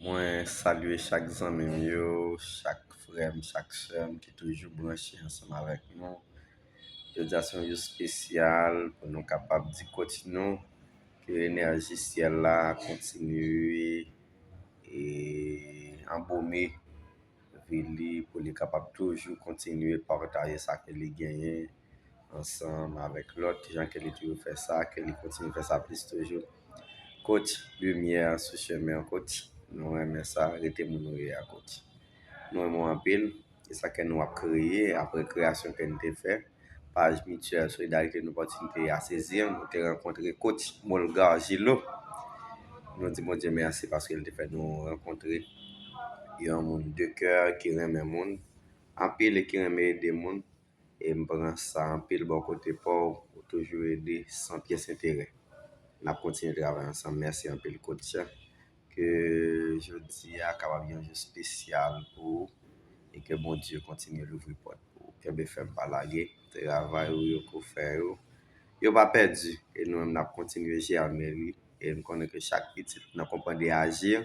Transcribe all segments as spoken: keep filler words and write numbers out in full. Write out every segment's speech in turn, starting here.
Mwen salye chak zanmi m yo, chak frè m, chak sè m ki toujou branche ansanm avèk nou. Jodi a se yon jou espesyal pou nou kapab di kòtch nou ke enèji syèl la kontinye e anbome vi li pou li kapab toujou kontinye pataje sa ke li genyen ansanm avèk lòt, jan ke li toujou fè sa, ke li kontinye fè sa plis toujou. Kòtch, limyè sou chemen an, kòtch. Nou renmen sa, rete moun ou ye a, kòtch. Nou renmen w anpil. E sa ke nou ap kreye, apre kreyasyon ke nou te fè, paj Mityèl Solidarite, nou pòtinite a sezi, nou te rankontre kòtch Molgar Gillot. Nou di Bondye mèsi paske li te fè nou rankontre yon moun de kè ki renmen moun anpil e ki renmen ede moun. E m pran sa anpil bò kote pa w, ou toujou ede san pyès enterè. N ap kontinye travay ansanm. Mèsi anpil, kòtch. Ke jodi a kapab yon jou espesyal pou ou e ke Bondye kontinye louvri pòt pou ou. Kenbe fèm, pa lage. Travay ou yo ke w fè yo, yo pa pèdi. E nou menm, n ap kontinye jèmen li. E m konnen ke chak pitit nan Konprann e Aji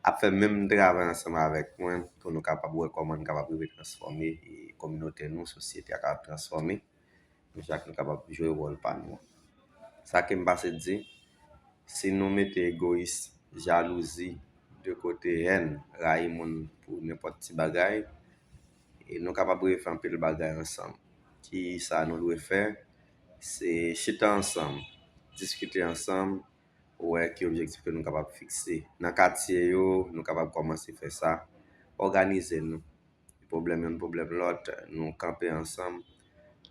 ap fè menm travay ansanm avèk mwen pou nou kapab wè kòman n kapab rive transfòme e kominote nou, sosyete a kapab transfòme. Nou chak nou kapab jwe wòl pa nou an. Sa ke m pase di, si nou mete egoyis, jalouzi de kote, hèn, rayi moun pou nenpòt ti bagay, e nou kapab rive fè anpil bagay ansanm. Ki sa nou dwe fè? Se chita ansanm, diskite ansanm, wè ki objektif ke nou kapab fikse. Nan katye yo, nou kapab kòmanse fè sa, òganize nou. Pwoblèm youn, pwoblèm lòt, nou kanpe ansanm,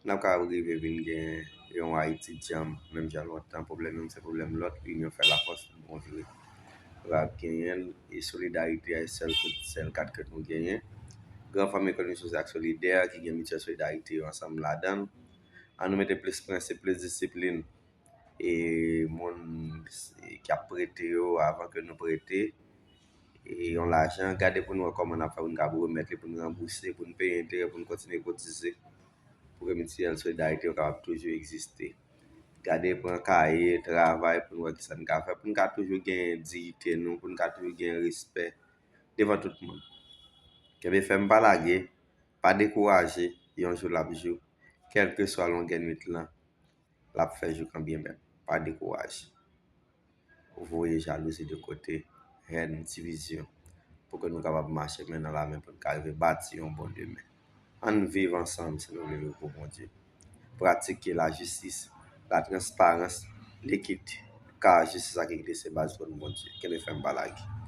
n ap kapab rive vin gen yon Ayiti djanm, menm jan lontan, pwoblèm youn se pwoblèm lòt, inyon fè lafòs, nou bon vire. Rap genyen l, e solidarite a, e sèl kout, sèl kat ke nou genyen. Gran fanm ekonomi sosyal ak solidè ki gen Mityèl Solidarite yo ansanm ladan l. An nou mete plis prensip, plis disiplin, e moun ki ap prete yo, avan ke nou prete e yon lajan, gade pou n wè kòman n ap fè pou n kapab remèt li, pou n ranbouse, pou n peye enterè, pou n kontinye kotize, pou ke Mityèl Solidarite yo kapab toujou egziste. Gade, pran kaye, travay pou n wè kisa n ka fè, pou n ka toujou gen diyite nou, pou n ka toujou gen respè devan tout moun. Kenbe fèm, pa lage, pa dekouraje, yon jou l ap jou, kèlkeswa longè nwit lan, l ap fè jou kanmenm. Pa dekouraje. Voye jalouzi de kote, hèn, divizyon, pou ke nou kapab mache men nan lamen, pou n ka rive bati yon bon demen. Ann viv ansanm si nou vle viv pou Bondye. Pratike lajistis, latransparans, lekite, ka jistis ak ekite se baz pou nou Bondye. Kenbe fèm, pa lage.